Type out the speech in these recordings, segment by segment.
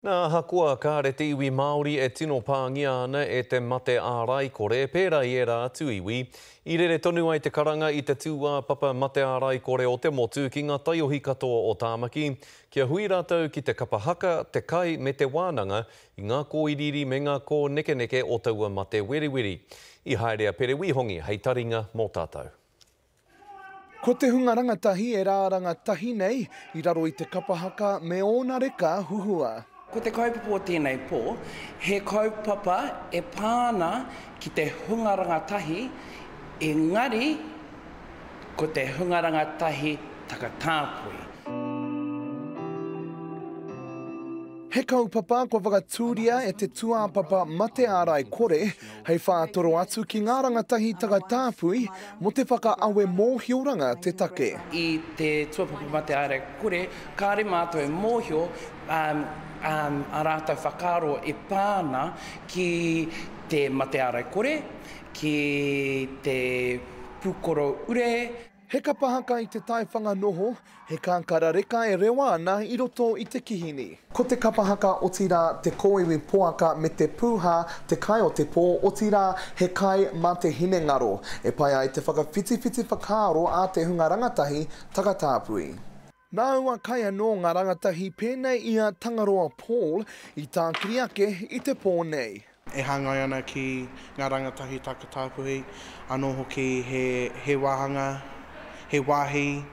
Nā, ahakoa kāre te iwi Māori e tino pāngia ana e te mate ārai kore, pērā i ērā atu iwi, i rere tonu ai te karanga i te tūāpapa mate ārai kore o te motu ki ngā taiohi katoa o Tāmaki, kia hui rātou ki te kapa haka, te kai me te wānanga i ngā kōiriiri me ngā kōnekeneke o taua mate weriweri. I haere a Pere Wīhongi hei taringa mō tātou. Ko te hunga rangatahi e rāranga tahi nei i raro i te kapa haka me ōna reka huhua. Ko te kaupapa o tēnei pō, he kaupapa e pā ana ki te hunga rangatahi, engari ko te hunga rangatahi takatāpui. He kaupapa kua whakatūria e te tūāpapa mate ārai kore hei whātoro atu ki ngā rangatahi takatāpui mō te whakaawe mōhioranga te take. I te tūāpapa mate ārai kore, kāore mātou e mōhio ā rātou whakaaro e pā ana ki te mate ārai kore, ki te pūkoro ure. He kapa haka i te taiwhanga noho, he kākara reka e rewa ana i roto i te kihini. Ko te kapa haka, otirā, te kōiwi poaka me te pūhā, te kai o te pō, otirā, he kai mā te hinengaro, e pai ai te whakawhitiwhiti whakaaro a te hunga rangatahi takatāpui. Nā aua kai anō ngā rangatahi pēnei i a Tangaroa Paul i tākiri ake i te pō nei. E hāngai ana ki ngā rangatahi takatāpui, anō hoki he, he wāhanga, he wāhi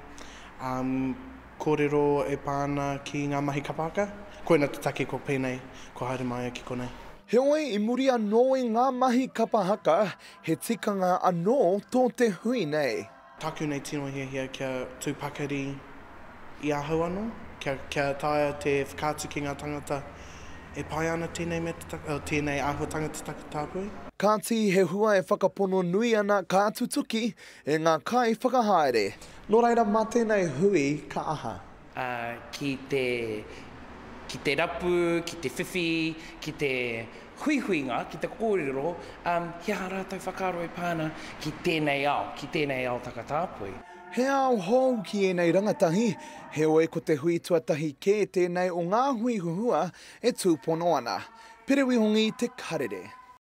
um, kōrero e pā ana ki ngā mahi kapa haka. Koina te take kua pēnei, kua haere mai au ki konei. Heoi, i muri anō i ngā mahi kapa haka, he tikanga anō tō te hui nei. Tāku nei tino hiahia kia tū pakari i ahau anō, kia, kia taea te whakaatu ki ngā tangata e pai ana tēnei mea te taka, tēnei āhuatanga te taka tāpui. Kāti he hua e whakapono nui ana ka tutuki e ngā kaiwhakahaere. Nō reira, mā tēnei hui ka aha? Ā, ki te, ki te rapu, ki te whiwhi, ki te huihuinga, ki te kōrero, ā, he aha rātou whakaaro e pā ana ki tēnei ao, ki tēnei ao takatāpui. He ao hou ki ēnei rangatahi, heoi ko te hui tuatahi kē tēnei o ngā hui huhua e tūpono ana. Pere Wihongi Te Karere.